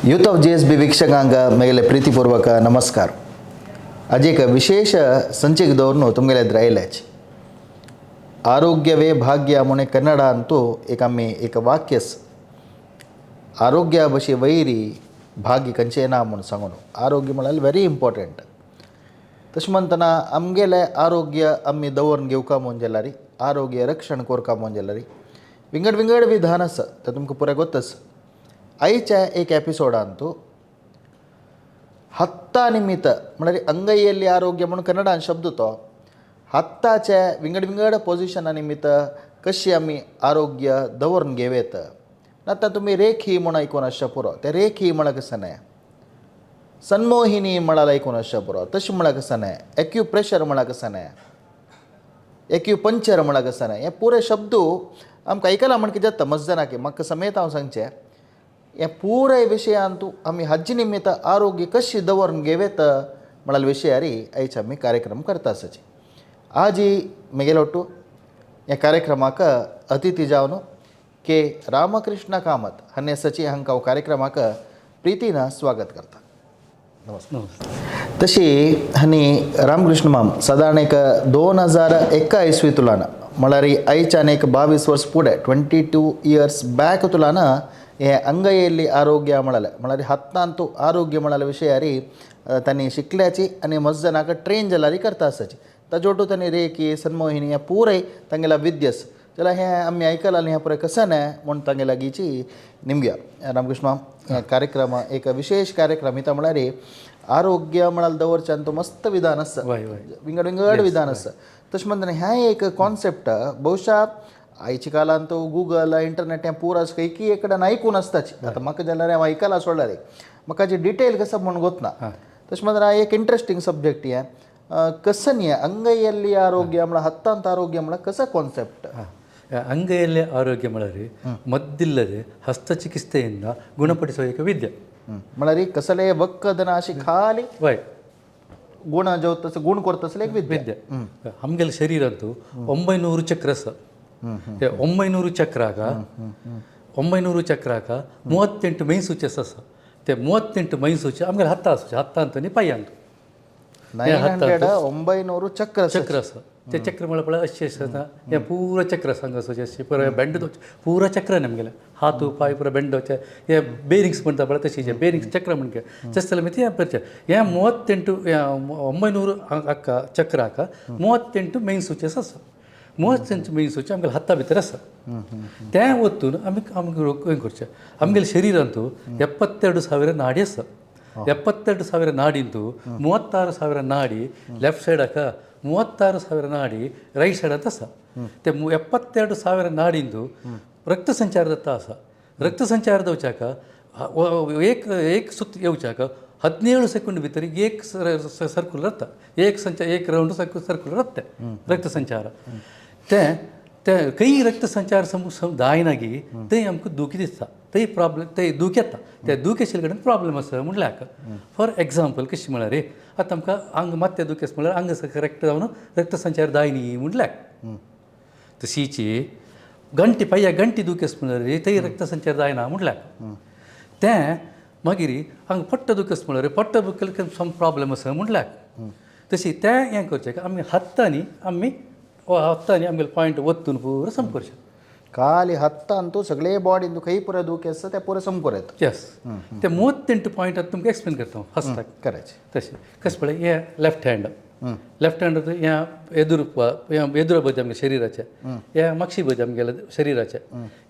Youth of GSB ವೀಕ್ಷಕಾಂಗ ಮೇಲೆ ಪ್ರೀತಿಪೂರ್ವಕ ನಮಸ್ಕಾರ. आज एक ವಿಶೇಷ ಸಂಚಿಕೆ ದವ್ರನ್ನು तुमगेले एद्र आरोग्ಯವೇ ಭಾಗ್ಯ म्हूण कन्नडा अंतू एक आमी एक वाक्यस आरोग्या बशी वैरी भाग्य खंयचें ना म्हूण सांगून आरोग्य म्हळ्यार व्हेरी इम्पॉर्टंट. तशें म्हणटना आमगेलें आरोग्य आमी दवरून घेवका म्हूण जाल्यार, आरोग्य रक्षण करका म्हूण जाल्यार विंगड विंगड विधान आसा, तें तुमकां पुराय गोत्तच. आयच्या एक एपिसोडांतू हत्ता निमित्त म्हळ्यार अंगैಯಲ್ಲಿ आरोग्य म्हणून कन्नडान शब्द तो हत्ताचे विंगड विंगड पोजिशना निमित्त कशी आमी आरोग्य दवरून घेवयेत. आतां तुमी रेखी म्हूण आयकून आसच्या पुरो, ते रेखी म्हळ्यार कशें न्हय, सन्मोहिनी म्हळ्यार आयकून आसच्या पुरो, तशें म्हळ्यार कशें न्हय, एक्यू प्रेशर म्हळ्यार कशें न्हय, एक्यू पंचर म्हळ्यार कशें न्हय, हे पुरे शब्द आमकां आयकला म्हण कितें जाता मजदनाकी म्हाका समेत हांव सांगचें, हे पुराय विशयांत आमी हाजे निमित्त आरोग्य कशी दवरून घेवयेत म्हळ्यार विशयारी आयज आमी कार्यक्रम करता आसाची. आजी म्हगेलो ಒಟ್ಟು ह्या कार्यक्रमाक अतिथी जावन के रामकृष्ण कामत हांणी सची हांकां हांव कार्यक्रमाक प्रितीन स्वागत करता. नमस्कार. नमस्ते. तशी हांणी रामकृष्ण माम सादारण एक 2001 इसवी तुलान, म्हळ्यार आयच्यान एक 22 वर्स फुडें, 22 इयर्स बॅक तुलान हे अंगयेल्ली आरोग्य म्हळ्यार म्हळ्यार हत्तांतू आरोग्य म्हळ्यार विशयारी तांणी शिकल्याची आनी मस्त जाणांक ट्रेन जाल्यार करता आसाची. ताजे ओटू तांणी रेकी सन्मोहिनी ह्या पुराय तांगेल्या विद्यस जाल्यार हें आमी आयकलां आनी हें पुराय कसं न्हय म्हूण तांगे लागींची निमग्या. रामकृष्ण माम, हे कार्यक्रम एक विशेष कार्यक्रम इथं म्हळ्यार आरोग्य म्हळ्यार दवरच्यान तो मस्त विधान आसा, वय वय विंगड विंगड विधान आसा. तशें म्हणटना हें एक कॉन्सेप्ट बहुशा आयच्या काळान तो गुगल इंटरनेट हें पुरो खंयकी एक कडेन आयकून आसताची. आतां म्हाका जाल्यार हांव आयकलां सोडल्यार म्हाका जी डिटेल कसं म्हूण गोतना. तशें म्हणटना एक इंट्रस्टींग सब्जेक्ट हें कसं न्ही अंगैಯಲ್ಲಿ ಆರೋಗ್ಯ म्हळ्यार ಹತ್ತಾಂತ ಆರೋಗ್ಯ म्हळ्यार कसं कॉन्सेप्ट? ಅಂಗೈಯಲ್ಲೇ ಆರೋಗ್ಯ म्हळ्यार ಮದ್ದಿಲ್ಲದೆ ಹಸ್ತಚಿಕಿತ್ಸೆಯಿಂದ ಗುಣಪಡಿಸುವ ಏಕ ವಿದ್ಯೆ. म्हळ्यार कसले वखद ना अशी खाली गुण जेवतस गुण करतसले एक विद्या. ವಿದ್ಯೆ. ಆಮ್ಗೆಲ್ಲ ಶರೀರದ್ದು 900 ಚಕ್ರಸ. 900 ಚಕ್ರಾಗ 900 ಚಕ್ರಾಗ 38 ಮೈನ್ ಸೂಚಸ್ ಅಸ. ते 38 ಮೈನ್ ಸೂಚ ಆಮೇಲೆ ಹತ್ತ ಸೂಚ ಹತ್ತ ಅಂತಾನೆ ಪೈ ಅಂತ. 900 900 ಚಕ್ರ. चक्र आसा ते चक्र म्हळ्यार पळय अशें आसता, हें पुरो चक्र आसा हांगा अशें पुरो बेंड दवरचें, पुरो चक्र आमगेलें हात पांय पुरो बेंड दवरचें. हे बेरिंग्स म्हणटा पळय तशें बेरिंग्स चक्र म्हणके तशें जाल्यार हें करचें. हें 38 900 ಅಕ್ಕ ಚಕ್ರ ಅಕ್ಕ 38 ಮೇನ್ ಸ್ವಿಚಸ್ आसा. 38 मेन स्विच आमगेले हाता भितर आसा. तें वचून आमी आमकां हें करचें. आमगेले ಶರೀರಂತೂ 72,000 ನಾಡಿ ಆಸ. 72,000 ನಾಡಿಂದು 36,000 ನಾಡಿ ಲೆಫ್ಟ್ ಸೈಡ್ ಅಕ್ಕ, 36,000 ನಾಡಿ ರೈಟ್ ಸೈಡ್ ಅಂತ ಸಹ. ते 72,000 ನಾಡಿಂದು ರಕ್ತ ಸಂಚಾರದ ತಾಸ ರಕ್ತ ಸಂಚಾರದ ವಚಾಕ ಏಕ್ ಏಕ್ ಸುತ್ತು येवच्याक 17 ಸೆಕೆಂಡ್ भितर एक ಸರ್ಕುಲರ್ ರತ್ತ ಏಕ್ ಸಂಚ ಏಕ್ ರೌಂಡ್ ಸರ್ಕುಲರ್ ರತ್ತೆ ರಕ್ತ ಸಂಚಾರ. ते ते ಕೈ ರಕ್ತ ಸಂಚಾರ सम सम जायनागी थंय आमकां दुखी दिसता, थंय प्रॉब्लेम, थंय दूख येता. ते दूख आशिल्ले कडेन प्रॉब्लेम आसा म्हणल्यार, फॉर एग्जाम्पल कशें म्हळ्यार आतां आमकां आंग मात्तें दुखी आसा म्हणल्यार आंग करेक्ट जावन रक्त संचार जायनी म्हणल्यार. तशीची गंटी पांया गंटी दुखी आसा म्हणल्यार थंय रक्त संचार जायना म्हणल्यार. तें मागीर हांगा पोट्ट दुखी आसा म्हणल्यार पोट्ट दुखले सम प्रॉब्लेम आसा म्हणल्यार. तशी तें हें करचें आमी हातांनी आमी हातांनी आमगेले पॉयंट वत्तून पुरो सम करचें. ಖಾಲಿ ಹತ್ತ ಅಂತೂ सगळे बॉडी खंय पुरो दुखी आसता ते पुरो समकोर येता. येस, ते 38 पॉयंट आतां तुमकां एक्सप्लेन करता हांव फर्स्टाक. करायचे. तशें कशें पळय, हें लेफ्ट हँड, लेफ्ट हँड हें एदुर हें एदुर बदी आमगे शरिराचें, हें मागशी बदी आमगेले शरिराचें.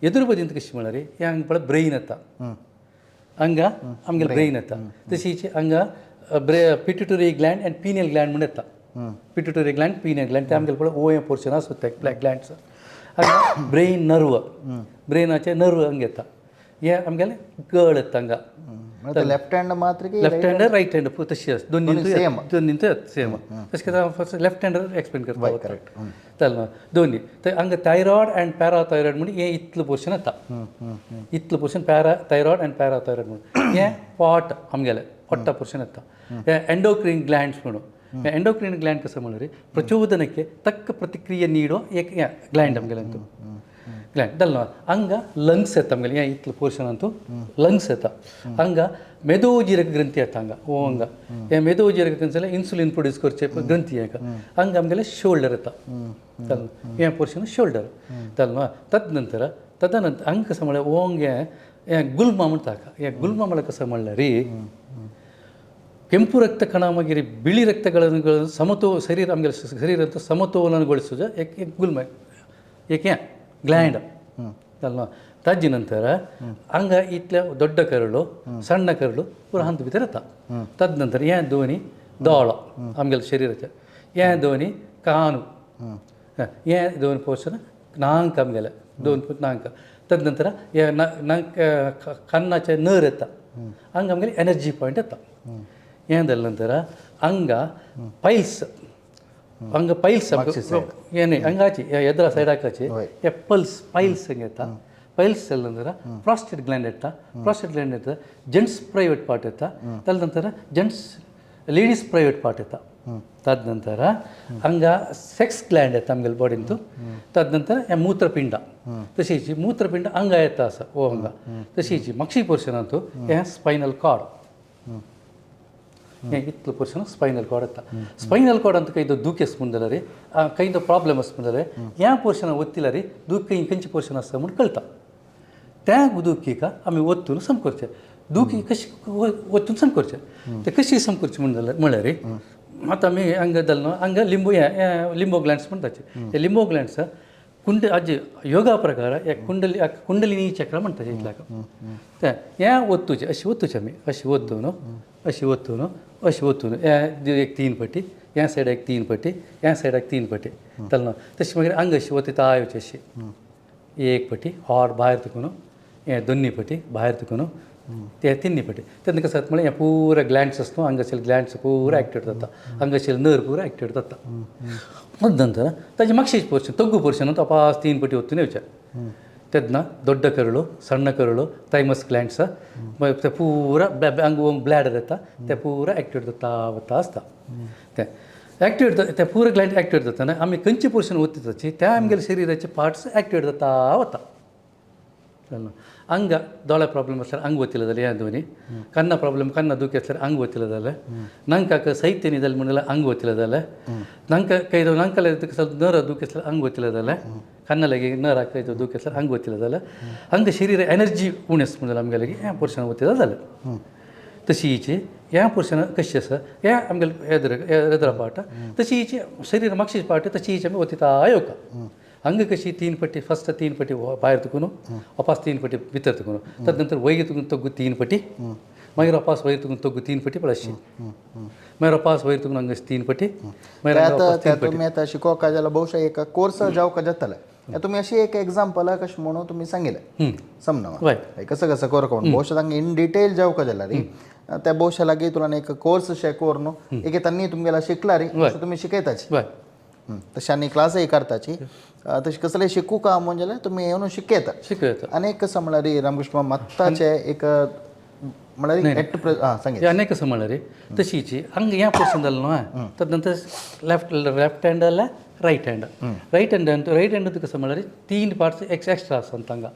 एदुर बदींत कशें म्हळ्यार हें हांगा पळय ब्रेन येता, हांगा आमगेलें ब्रेन येता. तशीच हांगा pituitary gland and pineal gland म्हूण येता. पिट्युटरी ग्लँड, पिनियल ग्लँड ते आमगेले पळय ओये पोर्शन आसा ते ग्लँड्स. हांगा ब्रेन नर्व, ब्रेनाचे नर्व हांगा येता. हें आमगेलें गळ येता हांगा. लेफ्ट हँड मात्र की? लेफ्ट हँड राईट हँड तशी आसा दोन्ही. Same. दोन्ही सेम. तशें करता फर्स्ट लेफ्ट हँड एक्सप्लेन करता. करेक्ट. चल दोन्ही तर हांगा थायरॉयड अँड पॅराथायरॉयड म्हणून हें इतलें पोर्शन येता. इतलें पोर्शन पॅरा थायरॉयड अँड पॅराथायरॉयड म्हणून. हें पोट आमगेलें पोट्टा पोर्शन येता. हें एंडोक्रीन ग्लँड्स म्हणून. हे ಎಂಡೋಕ್ರಿನ್ ಗ್ಲ್ಯಾಂಡ್ कसं म्हणल्यार ಪ್ರಚೋದನಕ್ಕೆ ತಕ್ಕ ಪ್ರತಿಕ್ರಿಯೆ ನೀಡುವ ಏಕ ಗ್ಲ್ಯಾಂಡ್ ಆಮಗೆಲ್ಲ. ग्लँड जालें. हांगा लंग्स येता आमगेलें, हें इतलो पोर्शन अंतू लंग्स येता. हांगा मेदोजीरक ग्रंथी येता हांगा, ओ हांगा हें मेदोजीरक ग्रंथी जाल्यार इन्सुलीन प्रोड्यूस करचे ग्रंथी हेका. हांगा आमगेलें शोल्डर येता, जालें. हें पोर्शन शोल्डर जालें न्हू. तदनंतर तदनंतर हांगा कसो म्हळ्यार ओंग हें हें गुल्मा म्हणटा हाका. हें गुल्मा म्हळ्यार कसो म्हणल्यार ಕೆಂಪು ರಕ್ತ ಕಣ ಮಾಗಿರಿ ಬಿಳಿ ರಕ್ತಗಳನ್ನು ಸಮತೋ ಶರೀರ ಆಮೇಲೆ ಶರೀರ ಸಮತೋಲನಗೊಳಿಸೋದು ಏಕ್ ಏಕ್ ಗುಲ್ಮ ಏಕೆ ಗ್ಲ್ಯಾಂಡ್ ಅಲ್ವಾ. ತಾಜಿ ನಂತರ ಹಂಗ ಇತ್ಲೆ ದೊಡ್ಡ ಕರಳು ಸಣ್ಣ ಕರಳು ಪೂರ ಹಂತ ಭಿತರ ಇರ್ತ. ತದನಂತರ ಏ ಧ್ವನಿ ದೋಳ ಆಮೇಲೆ ಶರೀರಕ್ಕೆ ಏ ಧ್ವನಿ ಕಾನು ಏ ಧ್ವನಿ ಪೋಷಣ ನಾಂಕ ಆಮೇಲೆ ಧ್ವನಿ ನಾಂಕ. ತದನಂತರ ಏ ನಂಕ ಕಣ್ಣಾಚೆ ನರ್ ಎತ್ತ ಹಂಗ ಆಮೇಲೆ ಎನರ್ಜಿ ಪಾಯಿಂಟ್ ಎತ್ತ. ఏందಲ್ಲ ನಂತರ ಅಂಗ ಪೈಲ್ಸ್, ಅಂಗ ಪೈಲ್ಸ್ ಏನೇ ಹಂಗಾಚಿ ಎದ್ರ ಸೈಡ್ ಹಾಕಾಚಿ ಎ ಪಲ್ಸ್ ಪೈಲ್ಸ್ ಹಂಗೆ ಎತ್ತ. ಪೈಲ್ಸ್ ಎಲ್ಲಂದ್ರೆ ಪ್ರಾಸ್ಟೇಟ್ ಗ್ಲ್ಯಾಂಡ್ ಎತ್ತ, ಪ್ರಾಸ್ಟೇಟ್ ಗ್ಲ್ಯಾಂಡ್ ಎತ್ತ ಜೆಂಟ್ಸ್ ಪ್ರೈವೇಟ್ ಪಾರ್ಟ್ ಎತ್ತ. ತದನಂತರ ಜೆಂಟ್ಸ್ ಲೇಡೀಸ್ ಪ್ರೈವೇಟ್ ಪಾರ್ಟ್ ಎತ್ತ. ತದನಂತರ ಹಂಗ ಸೆಕ್ಸ್ ಗ್ಲ್ಯಾಂಡ್ ಎತ್ತ ಆಮೇಲೆ ಬಾಡಿಂತು. ತದನಂತರ ಮೂತ್ರಪಿಂಡ ತಶೀಚಿ ಮೂತ್ರಪಿಂಡ ಅಂಗ ಎತ್ತ ಸ ಓ ಹಂಗ ತಶೀಚಿ ಮಕ್ಷಿ ಪೋರ್ಷನ್ ಅಂತೂ ಏ ಸ್ಪೈನಲ್ ಕಾರ್ಡ್ ಇತ್ಲು ಪೋರ್ಷನ್ ಸ್ಪೈನಲ್ ಕಾರ್ಡ್ ಅಂತ. ಸ್ಪೈನಲ್ ಕಾರ್ಡ್ ಅಂತ ಕೈದು ದೂಕೆಸ್ ಮುಂದಲ್ಲ ರೀ, ಆ ಕೈಯಿಂದ ಪ್ರಾಬ್ಲಮ್ ಅಸ್ ಮುಂದಲ್ಲ ಯಾ ಪೋರ್ಷನ್ ಒತ್ತಿಲ್ಲ ರೀ, ದೂಕೆ ಕಂಚಿ ಪೋರ್ಷನ್ ಅಸ್ ಮುಂದೆ ಕಳ್ತ त्या दुखीक आमी वत्तून सम करचें, दुखी कशी वत्तून सम करचें, ते कशी सम करची म्हण जाल्यार म्हळ्यार आतां आमी हांगा जालें न्हू, हांगा लिंबू हें लिंबो ग्लँड्स म्हणटाचे. हे लिंबो ग्लँड्स कुंड आजी योगा प्रकार हे कुंडली कुंडलिनी चक्र म्हणटाचे इतल्याक तें हें ओत्तुचें अशें ओत्तुचें आमी अशें ओत्तून अशें ओत्तून अशें ओत्तून हें एक तीन पट्टी ह्या सायडाक तीन पट्टी ह्या सायडाक तीन पट्टी जालें न्हू. तशें मागीर हांगा अशी वता येवची अशी एक पट्टी हॉट भायर तुकून हें दोन्ही पट्टी भायर तुकून ते तिन्ही पट्टी. तेन्ना कसं जाता म्हळ्यार हें पुरा ग्लँड्स आसा न्हू हांगासर ग्लँड्स पुरा एक्टिवेट जाता, हांगासर नर पुरा एक्टिवेट जाता. तदनंतर ताजे मागशेच पोर्शन तग्गु पोर्शन तपास तीन पट्टी ओत्तून येवचें. तेन्ना ದೊಡ್ಡ ಕರುಳು ಸಣ್ಣ ಕರುಳು ಥೈಮಸ್ ಗ್ಲ್ಯಾಂಡ್ಸ್ ते पूरा हांगा ब्लॅडर येता ते पूरा एक्टिवेट जाता वता आसता. ते एक्टिवेट ते पूरा ग्लँड एक्टिवेट जातना आमी खंयचे पोर्शन ओत्ताची त्या आमगेले शरिराचे पार्ट्स एक्टिवेट जाता वता. ಹಂಗ ದೋಳೆ ಪ್ರಾಬ್ಲಮ್ ಆसल्यार ಹಂಗೆ ಒತ್ತಿಲ್ಲ जाल्यार ह्या दोनी कन्ना ಪ್ರಾಬ್ಲಮ್ ಕನ್ನ दुखी आसल्यार ಹಂಗೆ ಒತ್ತಿಲ್ಲ जाल्यार ನಂಕಾಕ ಸೈತ್ಯನಿ जालें म्हणल्यार ಹಂಗೆ ಒತ್ತಿಲ್ಲ जाल्यार ನಂಕ ಕೈದು ನಂಕಲ ಸ್ವಲ್ಪ ನರ दुखी आसल्यार ಹಂಗೆ ಒತ್ತಿಲ್ಲ जाल्यार ಕನ್ನಲಗಿ ನರ ಕೈದು दुखी आसल्यार ಹಂಗೆ ಒತ್ತಿಲ್ಲ जाल्यार ಹಂಗೆ ಶರೀರ ಎನರ್ಜಿ उणें म्हणल्यार आमगेले ह्या पोर्शन ಒತ್ತಿಲ್ಲ जालें. तशी हिची ह्या पोर्शन कशी आसा ह्या आमगेले एदर एदरा पार्ट तशी हिची शरीर मागशी पार्ट तशी हिची आमी ओतिता येवका. ಹಂಗೆ ಕಸಿ तीन ಪಟ್ಟಿ ಫಸ್ಟ್ तीन ಪಟ್ಟಿ भायर तुकून वापस तीन पट्टी भितर तुकून तदनंतर वयर तुकून तग्गु तीन पट्टी मागीर वापस वयर तुकून तग्गु तीन पट्टी पळशी मागीर वापस वयर तुकून हांगा तीन पट्टी मागीर हांगा आता वापस त्या तीन पट्टी. तुमी आतां शिकोवका जाल्यार बहुशा एक कोर्स जावका जातले. तुमी अशी एक एग्जाम्पल कशें म्हणून तुमी सांगिलें समना कसं कसं करका म्हणून बहुशा तांकां इन डिटेल जावका जाल्यार त्या बहुशा लागीं तुला एक कोर्स शे करून एक तांणी तुमगेला शिकला रे तशें तुमी शिकयताची. तशें आनी क्लासय करताची तशें कसलें शिकू का म्हण जाल्यार तुमी येवन शिकयता. शिकयता. आनी एक कसं म्हळ्यार रामकृष्ण आत्ताचे एक म्हळ्यार एट हां सांगे. आनी कसं म्हळ्यार तशीची हंग ह्या पोर्शन जालें न्हू तदनंतर लेफ्ट लेफ्ट हँड आल्या right hand right hand Antu right hand कसं म्हळ्यार तीन पार्ट्स एक्स एक्स्ट्रा आसा हांगा.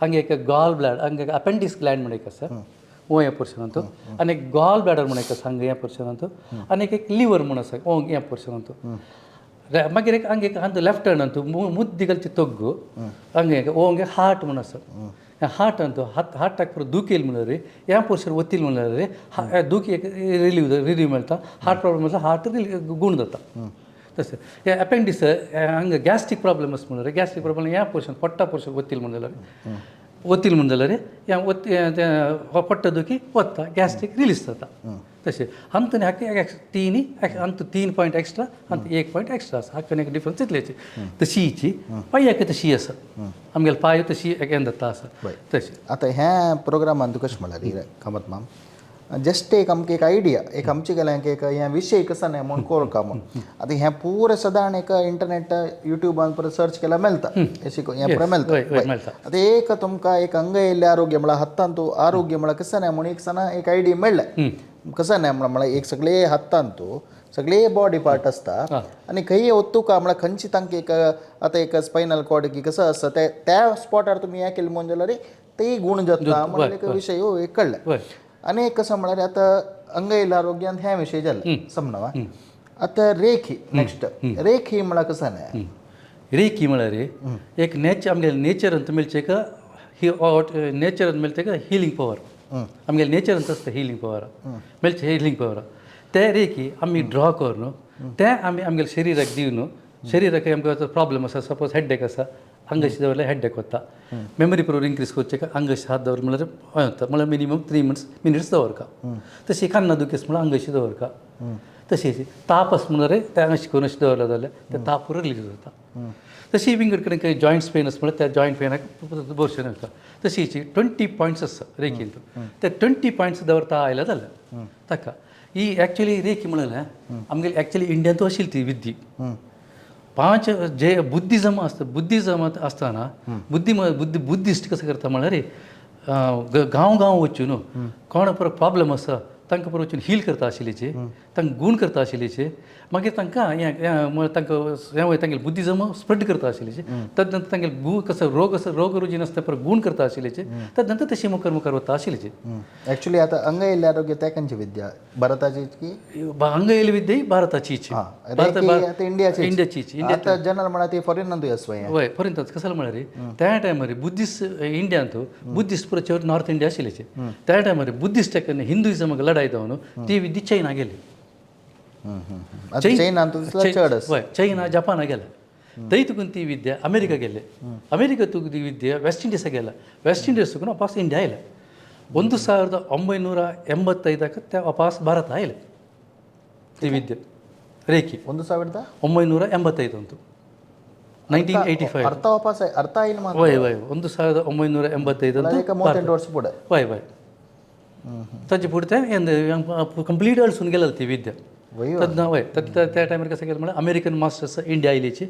हांगा एक गॉल ब्लॅड हांगा एक अपेंडिक्स ग्लँड म्हण एक आसा ओ ह्या पोर्शन अंतू आनी एक गॉल ब्लॅडर म्हण एक आसा हांगा ह्या पोर्शन अंतू आनी एक लिवर म्हण आसा ओ ह्या पोर्शन अंतू. मागीर एक हांगा एक हांगा लेफ्ट हँड अंतू मुद्दी घालची तग्गु हांगा एक ओ हांगा हार्ट म्हण आसा. हार्ट अंतू हात हार्टाक पुरो दुखी येयल म्हणल्यार ह्या पोर्शन वतील म्हणल्यार दुखी एक रिलीव रिलीव मेळटा. हार्ट प्रॉब्लम आसल्यार हार्ट गुण जाता. तशें हे अपेंडीस हांगा गॅस्ट्रीक प्रॉब्लम आसा म्हणल्यार गॅस्ट्रीक प्रॉब्लम ह्या पोर्शन पोट्टा पोर्शन वतील म्हणल्यार वतील म्हण जाल्यार ह्या वत पोट्टा दुखी वता गॅस्ट्रीक रिलीज जाता. तशें अंतनी हाका तीन अंत तीन पॉयंट एक्स्ट्रा अंत एक पॉयंट एक्स्ट्रा आसा हाका एक डिफरन्स इतल्याची. तशी हिची पांयाक तशी आसा आमगेले पांय तशी एक जाता आसा तशी. आतां ह्या प्रोग्रामान तुका कशें म्हळ्यार कामत माम जस्ट एक आमकां एक आयडिया एक आमचे गेल्याक एक ह्या विशय कसो न्हय म्हूण कोरका म्हूण आतां हें पुरें सदांच एक इंटरनेट युट्यूबान परत सर्च केल्यार मेळटा हें शिको हें पुराय मेळटा. वय मेळटा. आतां एक तुमकां एक अंग येयल्लें आरोग्य म्हळ्यार हातांतू आरोग्य म्हळ्यार कसं न्हय म्हूण एक सना एक आयडिया मेळ्ळें कसं न्हय म्हळ्यार एक सगळे हातांतू सगळे बॉडी पार्ट आसता आनी खंय वतूका म्हळ्यार खंयची तांकां एक आतां एक स्पायनल कॉर्ड की कसो आसता ते त्या स्पॉटार तुमी हें केलें म्हणून जाल्यार तेय गूण जाता म्हणल्यार एक विशय हो एक कळ्ळें. वय. आनी एक कसं म्हळ्यार आतां अंगैल आरोग्यान ह्या विशय जालें समजवा. आतां रेखी नेक्स्ट रेखी म्हळ्यार कसं न्हय रेकी म्हळ्यार एक नेचर आमगे नेचरांत मेळचें एक ही नेचरांत मेळचें एक हिलींग पवर. आमगे नेचरांत आसता हिलींग पवर मेळचें हिलींग पवर ते रेकी आमी ड्रॉ करून ते आमी आमगेल्या शरिराक दिवन शरिराक आमकां प्रॉब्लम आसा सपोज हेडेक आसा हांगाशी दवरल्यार हेडेक वता. मेमरी पवर इन्क्रीज करचें हांगाशी हात दवर म्हणल्यार हय वता म्हणल्यार मिनिमम 3 मिनिट्स दवरका. तशी कान्ना दुखेस म्हणल्यार हांगाशी दवरका. तशी ताप आसा म्हणल्यार ते हांगाशी करून अशें दवरलें जाल्यार ते ताप पुरो रिलीज जाता. तशी विंगड कडेन काही जॉयंट्स पेन आसा म्हणल्यार त्या जॉयंट पेनाक भरशें वता. तशी 20 पॉयंट्स आसता रेखीन ते 20 पॉयंट्स दवरता आयल्या जाल्यार ताका ही एक्चुअली रेखी म्हणलें आमगेली एक्चुअली इंडियांतू आशिल्ली ती विद्दी. 5 जे बुद्धिजम आसता बुद्धिजम आसतना बुद्धी बुद्धी बुद्धिस्ट कसं करता म्हणल्यार गांव गांव वचून कोण परत प्रॉब्लम आसा तांकां परत वचून हील करता आशिल्लीचे तांकां गूण करता आशिल्लीचे मागीर तांकां हें तांकां हें तांगेले बुद्धिजम स्प्रेड करता आशिल्लीचे तद नंतर तांगेले गू कसो रोग असो रोग रुजीन आसता परत गूण करता आशिल्लीचे तद नंतर तशी मुखार मुखार वता आशिल्लीचे. ॲक्च्युली आता अंग येयल्ले आरोग्य त्या खंयची विद्या भारताची की अंग येयल्ली विद्या ही भारताचीच. आता इंडियाची इंडियाचीच. आता जनरल म्हणा ती फॉरेनांतूय आसवा हें. वय फॉरेन कसं म्हळ्यार त्या टायमार बुद्धिस्ट इंडियांत बुद्धिस्ट पुरो चड नॉर्थ इंडिया आशिल्लीचे त्या टायमार बुद्धिस्ट हिंदुइजमाक लढाई जावन ती विद्या चायना गेली. चैनांत चड आसा. वय चायना जपाना गेले थंय तुकून ती विद्या अमेरिका गेले अमेरिका तुक ती विद्या वेस्ट इंडीसा गेला वेस्ट इंडीज तुकून वापस इंडिया आयले 1985 ते वापस भारत आयले ती विद्या रेखी 1985 अंತು 1985. अर्थ वापस अर्थ आयल मात्र वय वय 1985 अंತು एक 38 वर्ष पुढे. वय वय ताजे फुडें तें कंप्लीट अळसून गेलेली ती विद्या. तद् वय तद् त्या टायमार कसं केलं म्हळ्यार अमेरिकन मास्टर्स इंडिया आयलीची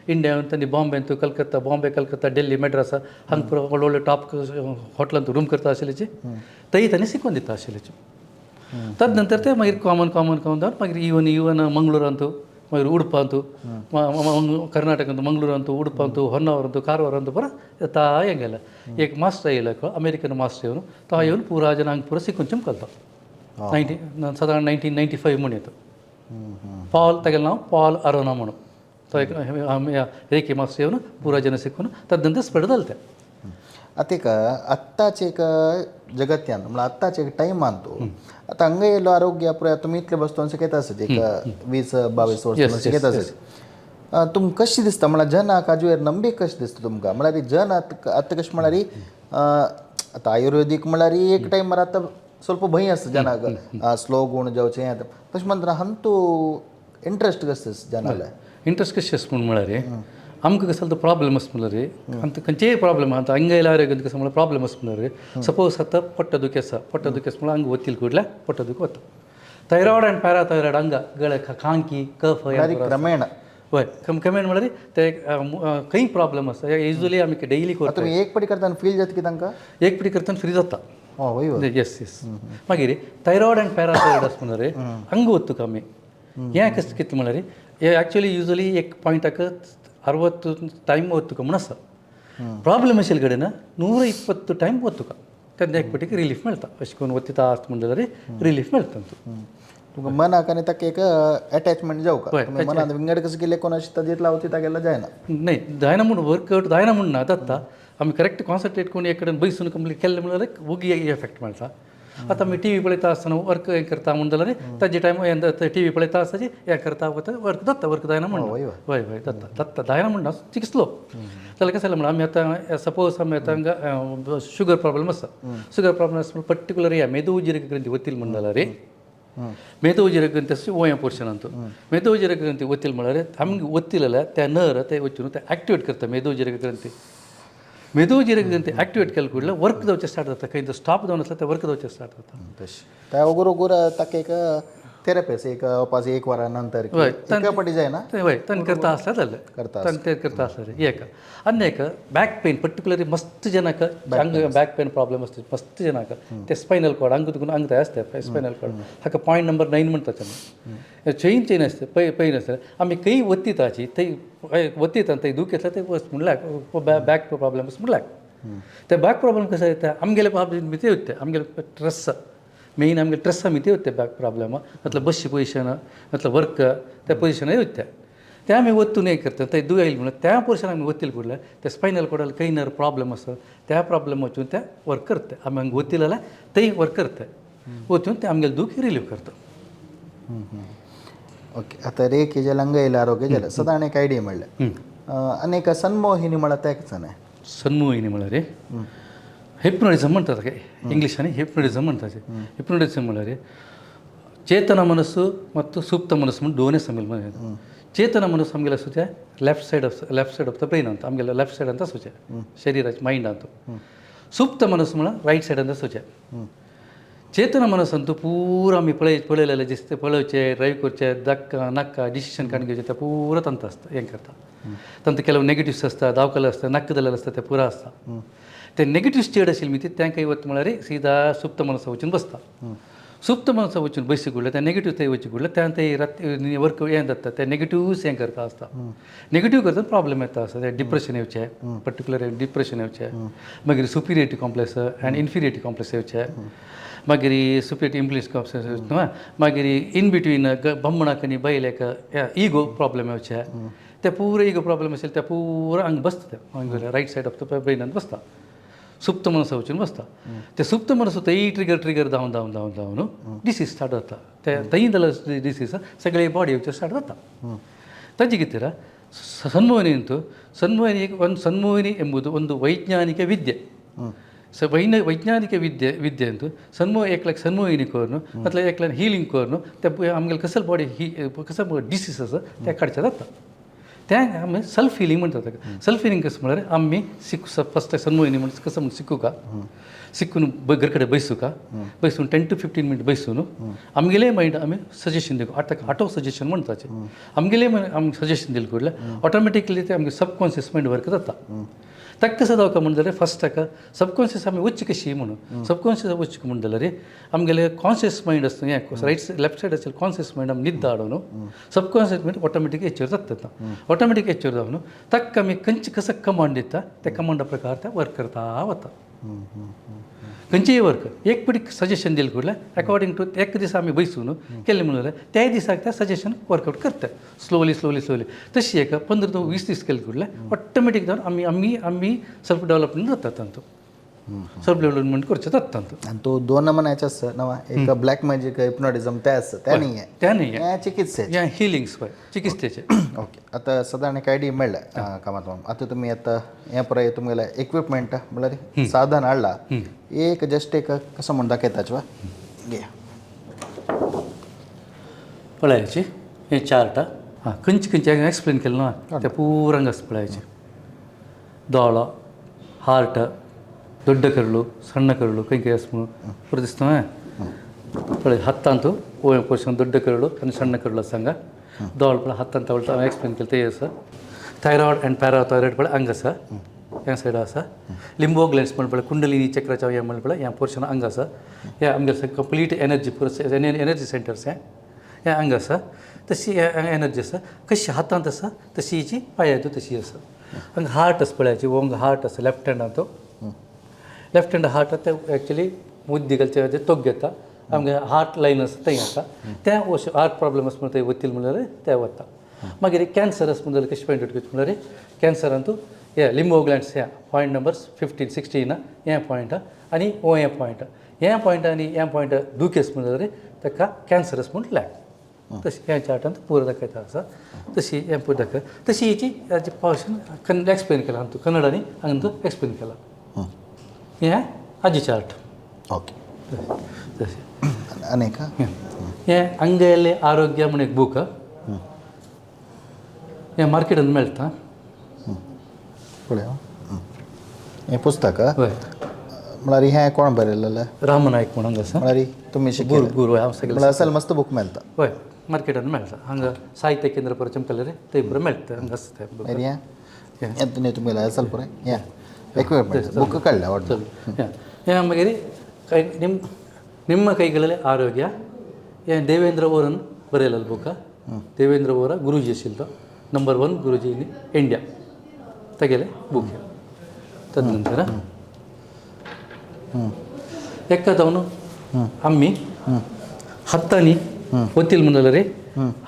इंडिया येवन तांणी बॉम्बे अंतू कलकत्ता बॉम्बे कलकत्ता दिल्ली मद्रास हांगा पुरो व्हडले व्हडले टॉप हॉटेलांत रूम करता आशिल्लीची थंय तांणी शिकोवन दिता आशिल्लीची. तद नंतर ते मागीर कॉमन कॉमन कॉमन जावन मागीर इवन इवन मंगळूरांतू मागीर उडपांतू कर्नाटकांतू मंगळूरांतू उडपांतू होन्नावरांतू कारवारांतू पुरो येता हें गेलें. एक मास्टर येयलो अमेरिकन मास्टर येवन तो येवन पुरा जनांक पुरो शिकून चमकलता सादारण 1995 म्हूण येता. पॉल तागेलें नांव पॉल अरोना म्हणून तो एक रेकी मास्टर येवन पुरा जन शिकून तद नंतर स्प्रेड जालें तें. आतां एक आत्ताचे एक जगत्यान म्हळ्यार आत्ताचे एक टायमान तूं आतां हांगा येयलो आरोग्य पळय तुमी इतले बसतो शिकयता आसत एक 20-22 वर्सां शिकयता आसत तुमकां कशें दिसता म्हळ्यार जनाक हाजेर नंबीक कशें दिसता तुमकां म्हळ्यार जन आतां कशें म्हळ्यार आतां आयुर्वेदीक म्हळ्यार एक टायमार आतां ಸ್ವಲ್ಪ भंय आसता जनाक स्लो गूण जावचें हें तशें म्हणतना हांतू इंट्रस्ट कसो जनाले इंट्रस्ट कशें आसा म्हूण म्हळ्यार आमकां कसलो तो प्रॉब्लम आसा म्हणल्यार आमकां खंयचेय प्रॉब्लम आतां हांगा येयल्यार आरोग्य कसो म्हळ्यार प्रॉब्लम आसा म्हणल्यार सपोज आतां पोट्ट दुखी आसा पोट्ट दुखी आसा म्हळ्यार हांगा वतील कुडल्या पोट्ट दुखी वता थायरॉयड आनी पॅराथायरॉयड हांगा गळे खांकी कफ क्रमेण वय क्रमेण म्हळ्यार ते खंय प्रॉब्लम आसा युजली आमी डेली करता. तुमी एक पटी करतना फील जाता की तांकां एक पटी करतना फ्री जाता. वय वय येस येस मागीर थायरॉयड आनी पॅराथायरॉयड आसा म्हणल्यार हांगा वता आमी हें कशें कितें म्हळ्यार हे एक्चुअली युजली एक पॉयंटाक 60 टायम ಒತ್ತುಕ म्हूण आसा प्रॉब्लम आशिल्ले कडेन 120 टायम ಒತ್ತುಕ तेन्ना एक पटीक रिलीफ मेळटा अशें करून वत्तिता आसता म्हणटा जाल्यार रिलीफ मेळटा तुमकां मनाक आनी ताका एक अटॅचमेंट जावका तुमी मनान विंगड कसं केलें कोण अशें ताजेर लावती तागेलो जायना न्हय जायना म्हूण वर्कआउट जायना म्हूण ना जाता आमी करेक्ट कॉन्सन्ट्रेट करून एक कडेन बैसून कंप्लीट केलें म्हणल्यार ओगी एफेक्ट मेळटा. आतां आमी टी व्ही पळयता आसतना वर्क हें करता म्हूण जाल्यार ताजे टायम टी व्ही पळयता आसतना हें करता वता वर्क जाता वर्क जायना म्हण वय वय जाता जाता जायना म्हणना चिक स्लो जाल्यार कशें जालें म्हणल्यार आमी आतां सपोज आमी आतां हांगा शुगर प्रॉब्लम आसा शुगर प्रॉब्लम आसा पर्टिकुलर ह्या मेदोउजिरक ग्रंथी वतील म्हण जाल्यार मेदोउजिरक ग्रंथी आसा ओया पोर्शनांत मेदोउजिरक ग्रंथी वतील म्हळ्यार आमगे वतील जाल्यार त्या नर ते वचून ते एक्टिवेट करता मेदोउजिरक ग्रंथी मेदोउजिरक ग्रंथी एक्टिवेट केले कुडले वर्क जावचें स्टार्ट जाता खंय स्टॉप जावन आसल्यार ते वर्क जावचें स्टार्ट जाता. तशें त्या ओगोर ओगोर ताका एक थेरपी एक पास एक वरा नंतर हय. एका पटी जायना वय तन करता आसल्यार जालें करता तन ते करता आसल्यार एक आनी एक बॅक पेन पर्टिक्युलरली मस्त जनाक अंग बॅक पेन प्रॉब्लेम आसता मस्त जनाक ते स्पायनल कॉर्ड अंग तुकून अंग तयार आसता स्पायनल कॉर्ड हाका पॉयंट नंबर 9 म्हणटा आमी चेन चेन आसता पै पेन आसता आमी खंय वत्तीताची थंय वत्तीता थंय दूख येतला ते वच म्हणल्यार बॅक प्रॉब्लेम म्हणल्यार ते बॅक प्रॉब्लेम कसं येता आमगेले प्रॉब्लेम भितर येता आमगेले स्ट्रेस मेन आमगे स्ट्रेस ಮಿತಿ ಇರುತ್ತೆ ಬ್ಯಾಕ್ ಪ್ರಾಬ್ಲಮ್ मतलब बसची पोजिशन मतलब वर्क त्या पोजिशन येते ते आमी वचून हें करता ते दुयेल म्हणून त्या पोर्शन आमी वतील पडले ते स्पायनल कॉर्डार खंय नर प्रॉब्लेम आसा त्या प्रॉब्लेम वचून ते वर्क करता आमी हांगा वतील जाल्यार थंय वर्क करता वचून ते आमगेले दूख रिलीव करता. ओके आता रेखे जालें अंगयला आरोग्य जालें सदां एक आयडिया मेळ्ळें आनी एक सन्मोहिनी म्हळ्यार तें कितें न्हय सन्मोहिनी म्हळ्यार हिप्नोटिझम म्हणतात इंग्लिशांनी हिप्नोटिझम म्हणतात. हिप्नोटिझम म्हळ्यार ಚೇತನ ಮನಸ್ಸು ಮತ್ತು ಸುಪ್ತ ಮನಸ್ಸು म्हणून दोनच आमगेले मनीस. ಚೇತನ ಮನಸ್ಸು ಆಮಗೆಲ್ಲ ಸುಚೆ left side of the brain ಅಂತ ಆಮಗೆಲ್ಲ ಲೆಫ್ಟ್ ಸೈಡ್ ಅಂತ ಸುಚೆ ಶರೀರ ಮೈಂಡ್ ಅಂತ. ಸುಪ್ತ ಮನಸ್ಸು म्हळ्यार ರೈಟ್ ಸೈಡ್ ಅಂತ ಸುಚೆ. ಚೇತನ ಮನಸ್ಸಂತೂ ಪೂರ आमी पळय पळयलेलें दिसता पळोवचें ड्रायव करचें धक्का नक्का ಡಿಸಿಷನ್ काडून घेवचें ते पूरा ತಂತ आसता हें करता. तांकां ಕೆಲವು ನೆಗೆಟಿವ್ಸ್ आसता दावकल आसता नक्कदलें आसता ते पुरा आसता. ते नेगेटिव्स चड आशिल्ले न्ही तांकां वता म्हळ्यार सीधा सुप्त मनसा वचून बसता. सुप्त मनसा वचून बसी कुडले ते नेगेटीव थंय वचून कुडले त्या ते रात वर्क हें जाता ते नेगेटिव्स हें करता आसता. नेगेटीव करता प्रॉब्लेम येता आसता ते डिप्रेशन येवचें पर्टिक्युलर डिप्रेशन येवचें मागीर superiority complex and inferiority complex येवचें मागीर सुपिरियरिटी इम्प्लिस कॉम्प्लेक्स मागीर इन बिटवीन बम्मणाक आनी बैलेक इगो प्रॉब्लेम येवचें ते पुरो इगो प्रॉब्लेम आशिल्ले ते पुरो हांगा बसता ते रायट सायड ऑफ the ब्रेनान बसता. सुप्त मनसा वचून बसता. ते सुप्त मनस थंय ट्रिगर ट्रिगर जावन जावन जावन जावन डिसीज स्टार्ट जाता. ते थंय जाल्यार डिसीज सगळे बॉडी येवचे स्टार्ट जाता. ताजे खातीर ಸನ್ಮೋಹಿನಿ ಅಂತೂ ಸನ್ಮೋಹಿನಿ ಒಂದು ಸನ್ಮೋಹಿನಿ ಎಂಬುದು ಒಂದು ವೈಜ್ಞಾನಿಕ ವಿದ್ಯೆ. ವೈಜ್ಞಾನಿಕ ವಿದ್ಯೆ ವಿದ್ಯೆ ಅಂತೂ ಸನ್ಮೋ एकलाक सन्मोहिनी करून मतलब एकल्यान हिलींग करून ते आमगेले कसल बॉडी ही कसल डिसीज आसा ते काडचें जाता. तें आमी सेल्फ हिलींग म्हणटा ताका. सेल्फ हिलींग कसं म्हळ्यार आमी शिक फस्ट सन्मोहिनी म्हण कसं म्हण शिकूका शिकून घर कडेन बैसूका बैसून 10 to 15 minute बैसून आमगेले मायंड आमी सजेशन दिवं आतां ऑटो सजेशन म्हणटाचे आमगेले आमी सजेशन दिलें कुडलें ऑटोमॅटिकली ते आमगे सबकॉन्शियस मायंड वर्क जाता. ताका कसो जावका म्हण जाल्यार फस्ट ताका सबकॉन्शियस आमी वच्ची कशी म्हणून सबकॉन्शियस वच्ची म्हण जाल्यार आमगेले कॉन्शियस मायंड आसता हें रायट लेफ्ट सायड आशिल्लें कॉन्शियस मायंड आमी न्हिद हाडून सबकॉन्शियस मायंड ऑटोमॅटीक हेचेर जाता. ऑटोमॅटीक हेचेर जावन ताका आमी खंयचे कसो कमांड दिता त्या कमांडा प्रकार ते वर्क करता वता. खंयचेय वर्क एक पटी सजेशन दिलें कुडलें अकॉर्डिंग टू एक दीस आमी बैसून केलें म्हणून जाल्यार त्या दिसाक ते सजेशन वर्कआउट करता स्लोली स्लोली स्लोली तशी एक 15 to 20 दीस केलें कुडलें ऑटोमॅटीक जावन आमी आमी आमी सेल्फ डेवलपमेंट जाता तांचो सेल्फ डेवलपमेंट करचें जाता तांचो. आनी तो दोन नमुन्याचे आसता नवा एक ब्लॅक मॅजीक हिप्नोटिझम ते आसता ते न्ही तें न्ही हें चिकित्से हें हिलिंग्स पळय चिकित्सेचें. ओके आतां सदां एक आयडिया मेळ्ळें कामात आतां तुमी आतां हें पळय तुमगेलें इक्विपमेंट म्हणल्यार साधन हाडलां एक जस्ट एक कसो म्हूण दाखयता वा घे पळयाची हें चार्ट आं खंयचे खंयचे एक्सप्लेन केलें ना तें पुरा हांगा आसा पळयाचें. दोळो हार्ट ದೊಡ್ಡ ಕರುಳು ಸಣ್ಣ ಕರುಳು ಕೈ ಕೈ ಆಸ ಪೂರ ದಿಸ್ತಾ ಪಳय ಹತ್ತಾಂತು ಓ ಪೋರ್ಷನ್ ದೊಡ್ಡ ಕರುಳು आनी ಸಣ್ಣ ಕರುಳು आसा हांगा. दोळ पळय हातांत हांवें एक्सप्लेन केलें तें आसा. थायरॉयड अँड पॅराथायरॉयड पळय हांगा आसा ह्या सायडा आसा. लिंबो ग्लॅन्स म्हण पळय कुंडलिनी चक्राच्या हें म्हण पळय ह्या पोर्शन हांगा आसा. हे आमगेले कंप्लीट एनर्जी पुरो एनर्जी सेंटर्स हें हें हांगा आसा. तशी एनर्जी आसा कशी हातांत आसा तशी हिची पांयांतूय तशी आसा. हांगा हार्ट आसा पळयाची ओंग हार्ट आसा लेफ्ट हँडान तो लेफ्ट हँड हार्ट ते एक्चुली मुद्दी घालचे तोग घेता आमगे हार्ट लायन आसा थंय आसा तें अशें हार्ट प्रॉब्लेम आसा म्हणून थंय वतील म्हणल्यार ते वता. मागीर कॅन्सर आसा म्हणल्यार कशें पॉयंट आउट करचें म्हणल्यार कॅन्सरांतू हे लिंबो ग्लॅन्ड्स हे पॉयंट नंबर 15 16 हे पॉयंट आनी ओ हे पॉयंट हे पॉयंट आनी हे पॉयंट दुखेस म्हणल्यार ताका कॅन्सरस म्हूण लाग तशें ह्या चार्टांत पुरो दाखयता आसा. तशी हें पुरो दाखय तशी हेची हेची पोर्शन एक्सप्लेन केला हांगा कन्नडानी हांगा एक्सप्लेन केला हें हाजी चार्ट. ओके तशें आनी एक हें अंगेले आरोग्य म्हूण एक बूक हें मार्केटांत मेळटा. पळय हें पुस्तक हय. म्हळ्यार हें कोण बरयलेलें? रामनायक म्हणून हांगा आसा. म्हळ्यार तुमी गुरू शिकयलें? गुरू हांव सगळें. म्हळ्यार असल मस्त बूक मेळटा. हय, मार्केटान मेळटा. हांगा साहित्य केंद्र परत चमकले रे थंय पुरो मेळटा, हांगा आसता तें book. मागीर हें हें न्ही तुमगेलें असल पुराय हें इक्विपमेंट बूक काडलें आवडटा. हें हें मागीर काय ನಿಮ್ಮ ಕೈಗಳಲ್ಲಿ ಆರೋಗ್ಯ, हे ದೇವೇಂದ್ರ ಓರನ್ ಬರೆಯಲ್ಲ ಬುಕ್ಕ. ದೇವೇಂದ್ರ ಓರ ಗುರೂಜಿ ಆशिल्लो, ನಂಬರ್ 1 ಗುರೂಜಿ ಇನ್ ಇಂಡಿಯಾ. ತಗೆಲೆ ಬುಕ್. ತದನಂತರ ಎಕ್ಕದವನು ಅಮ್ಮಿ ಹತ್ತಾನಿ ಒತ್ತಿಲ್ ಮುಂದಲ್ಲ ರೀ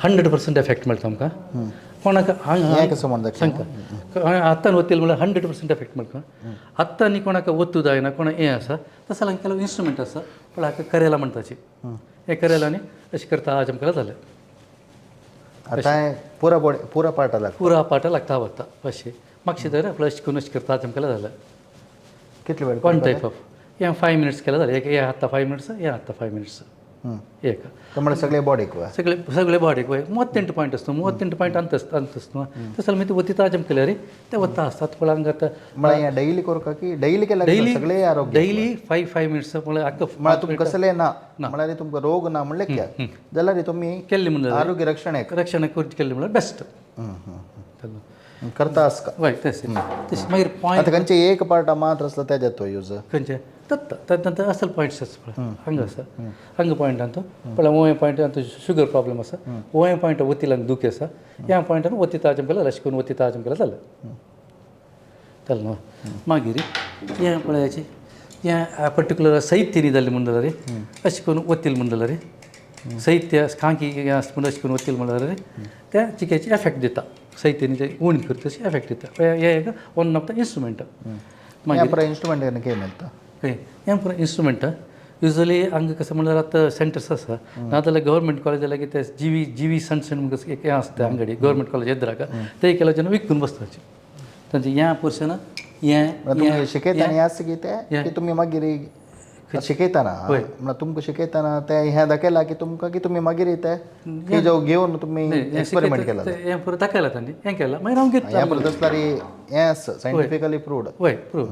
100% ಎಫೆಕ್ಟ್ ಮಾಡ್ತಾ ಆಮಕಾं. कोणाक हें कसो म्हणटा? सांगता, हत्तान ಒತ್ತಿಲ್ म्हणल्यार 100% एफेक्ट मेळटा. हत्तानी कोणाक ಒತ್ತು जायना, कोणाक हें आसा तशें जाल्यार ಕೆಲವು इन्स्ट्रुमेंट आसा पण हाका करेला म्हणटाची, हे करेला आनी अशें करता आज आमकां जालें. आतां हें पुरा बॉडी पुरा पार्टा लागता. पुरा पाटा लागता वता अशें मातशें तर आपलं अशें करून अशें करता आज आमकां जालें. कितले वेळ? वन टायप ऑफ हें 5 मिनट्स केलें जालें. एक हे आत्तां 5 मिनट्स, हे आत्तां 5 मिनट्स एक. म्हळ्यार सगळे बॉडीक? सगळे सगळे बॉडीक. वय, 38 पॉयंट आसता, 38 पॉयंट अंत आसता तशें जाल्यार मागीर वतीता आमकां केल्यार रे ते वता आसतात पण हांगा आतां. म्हळ्यार हें डैली करता की डैली केल्यार डैली सगळे आरोग्य? डैली 5 5 मिनट्स म्हळ्यार आख्खा. म्हळ्यार तुमकां कसलें ना, म्हळ्यार तुमकां रोग ना म्हणलें जाल्यार तुमी केल्ले म्हणल्यार आरोग्य रक्षण एक रक्षण करचें केल्लें म्हणल्यार बेस्ट करता आसका. वय, तशें तशें मागीर पॉयंट. आतां खंयचे एक पार्ट मात्र आसलो तेज्या तो यूज? खंयचे तत्त तद असल पॉयंट्स आसा पळय हांगा आसा, हांगा पॉयंटान तो पळय ओये पॉयंट शुगर प्रॉब्लम आसा, ओये पॉयंट वतीलान दुखी आसा, ह्या पॉयंटान वतीता आजम केला अशें करून वतीता आजम केला जालें जालें न्हू. मागीर हें पळयाचे हें पर्टिक्युलर साहित्य न्ही जालें म्हणून जाल्यार अशें करून वतील म्हणून जाल्यार साहित्य खांकी हें आसा म्हणून अशें करून वतील म्हणल्यार त्या चिक्याची एफेक्ट दिता, साहित्य न्ही उणी करता तशी एफेक्ट दिता. हें एक वन ऑफ the instrument. मागीर पुरा इन्स्ट्रुमेंट खंय मेळटा? खंय हें पुरो इन्स्ट्रुमेंट युजली हांगा कसं म्हणल्यार आतां सेंटर्स आसा, नाजाल्यार गव्हर्मेंट कॉलेज लागीं ते जी व्ही सन्स म्हणून एक हें आसता अंगडी गव्हर्मेंट कॉलेज येद्राक ते केल्या जेन्ना विकून बसताचे तांचे ह्या पोर्शन हें. तुमी शिकयतना हें आसता की तें की तुमी मागीर शिकयतना, म्हळ्यार तुमकां शिकयतना तें हें दाखयलां की तुमकां की तुमी मागीर तें की जो घेवन तुमी एक्सपेरिमेंट केला? हें पुरो दाखयलां तांणी, हें केलां मागीर हांव घेतलां. हें पळय तसल्यार हें आसा सायंटिफिकली प्रूव्ड. वय, प्रूव.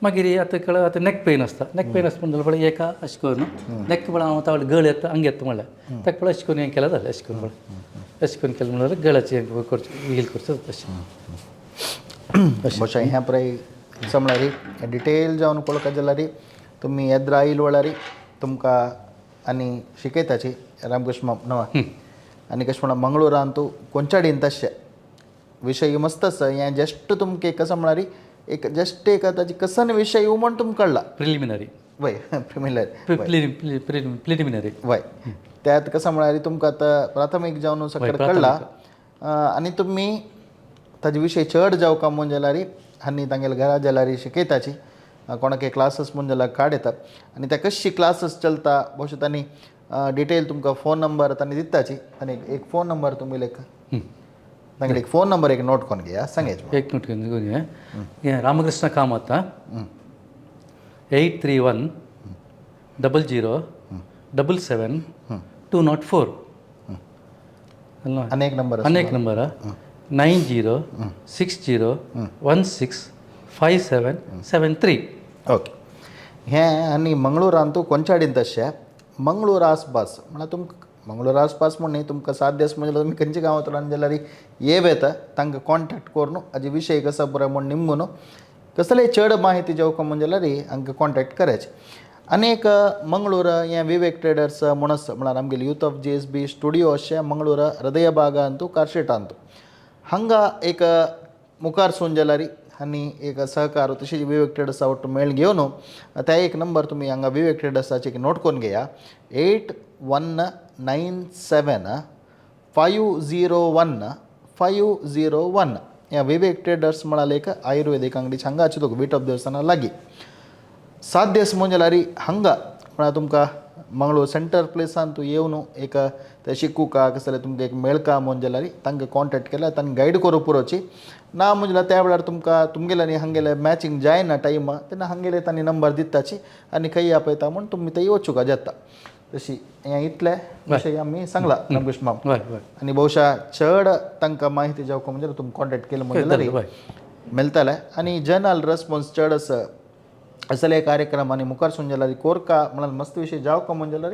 मागीर आतां कळ आतां नेक पेन आसता, नेक पेन आसता म्हणल्यार पळय एका अशें करून नेक पळय हांव आतां गळ येता हांगा येता म्हणल्यार ताका पळय अशें करून हें केलें जालें, अशें करून पळय अशें करून केलें म्हणल्यार गळ्याचें हें करचें हील करचें तशें. ಬಹುಶಃ हें पळय म्हळ्यार डिटेल जावन पळोवपाक जाल्यार तुमी येद्रा आयल वेळार तुमकां आनी शिकयताची रामकृष्ण नवा आनी कशें म्हणल्यार मंगळुरान तूं कोंचाडीन तशें विशय मस्त आसा. हें जस्ट तुमकां एक कसो म्हळ्यार एक जस्ट एक ताची कसन विशय म्हण तुमकां कळ्ळा. प्रिलिमिनरी. वय, प्रिमिलरी. प्रिलिमिनरी. वय, त्यात कसं म्हळ्यार तुमकां आतां प्राथमीक जावन सकयल कळ्ळा आनी तुमी ताजे विशय चड जावका म्हूण जाल्यार आनी तांगेले घरा जाल्यार शिकयताची कोणाक क्लासीस म्हूण जाल्यार काड येतात आनी त्या कशी क्लासीस चलता बहुशा तांणी डिटेल तुमकां फोन नंबर तांणी दिताची आनी एक फोन नंबर तुमी एक तांगेले एक फोन नंबर एक नोट करून घेया सांगायचे. एक नोट करून घे. Ramakrishna Kamath 831 00 77 204. आनी एक नंबर? अनेक नंबर 90 60 16 57 73. ओके, हें आनी मंगळुरान तूं कोंचाडीन तशें मंगळूर आसपास म्हळ्यार तुमकां मंगळूर आसपास म्हूण न्ही, तुमकां सात दीस म्हणजे तुमी खंयच्या गांवांतल्यान जाल्यार येव येता तांकां कॉन्टेक्ट करून हाजे विशय कसो बरो म्हूण निमगून कसलेय चड माहिती जेवका म्हूण जाल्यार हांकां कॉन्टेक्ट करायचे. आनी एक मंगळूर हें विवेक ट्रेडर्स म्हूण आसा, म्हळ्यार आमगेले youth of GSB studio अशें मंगळूर हृदय बागांतू कार्शेटांतू हांगा एक मुखार सून जाल्यार आनी एक सहकार तशीच विवेक ट्रेडर्सा ಒಟ್ಟು मेळ घेवन त्या एक नंबर तुमी हांगा विवेक ट्रेडर्साचे एक नोट करून घेया 8197 501 501. ह्या विवेक ट्रेडर्स म्हळ्यार एक आयुर्वेदीक अंगडी हांगा तुका विटप देवस्थाना लागीं. सात दीस म्हूण जाल्यार हांगा म्हळ्यार तुमकां मंगळूर सेंटर प्लेसान तूं येवन एक ते शिकूका कसलें तुमकां एक मेळका म्हूण जाल्यार तांकां कॉन्टेक्ट केल्यार तांकां गायड करूं पुरोची ना म्हूण जाल्यार त्या वेळार तुमकां तुमगेले आनी हांगेले मॅचिंग जायना टायम तेन्ना हांगेले तांणी नंबर दिताची आनी खंय आपयता म्हूण तुमी थंय वचूंक जाता. तशी हें इतले विशय आमी सांगला रामकृष्ण माम. वय वय. आनी बहुशा चड तांकां माहिती जावका म्हणजे तुमी कॉन्टेक्ट केलें म्हूण जाल्यार वय मेळटलें आनी जनरल रेस्पॉन्स चड आसा. असले कार्यक्रम आनी मुखार सून जाल्यार कोरका म्हळ्यार मस्त विशय जावका म्हूण जाल्यार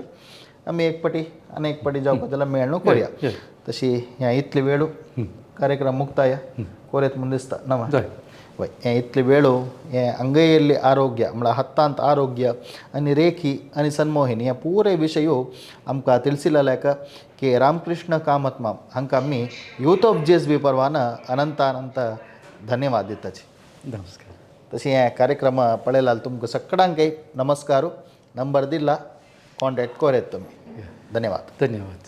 आमी एक पटी आनी एक पटी जावका जाल्यार मेळणू कोरया. तशी ह्या इतले वेळू कार्यक्रम मुक्ताय कोरेत म्हूण दिसता नमा. जाय. वय हें इतले वेळो हें अंगयल्ले आरोग्य म्हळ्यार हत्तांत आरोग्य आनी रेखी आनी सन्मोहिनी ह्या पुरे विशयो आमकां तिळसिलाल्याक के रामकृष्ण कामत माम हांकां आमी यूथ ऑफ जेएसबी परवान अनंत अनंत धन्यवाद दिताची. नमस्कार. तशें हें कार्यक्रम पळयलाल तुमकां सगळ्यांकय नमस्कार. नंबर दिला, कॉन्टॅक्ट कोरेत तुमी. धन्यवाद. धन्यवाद.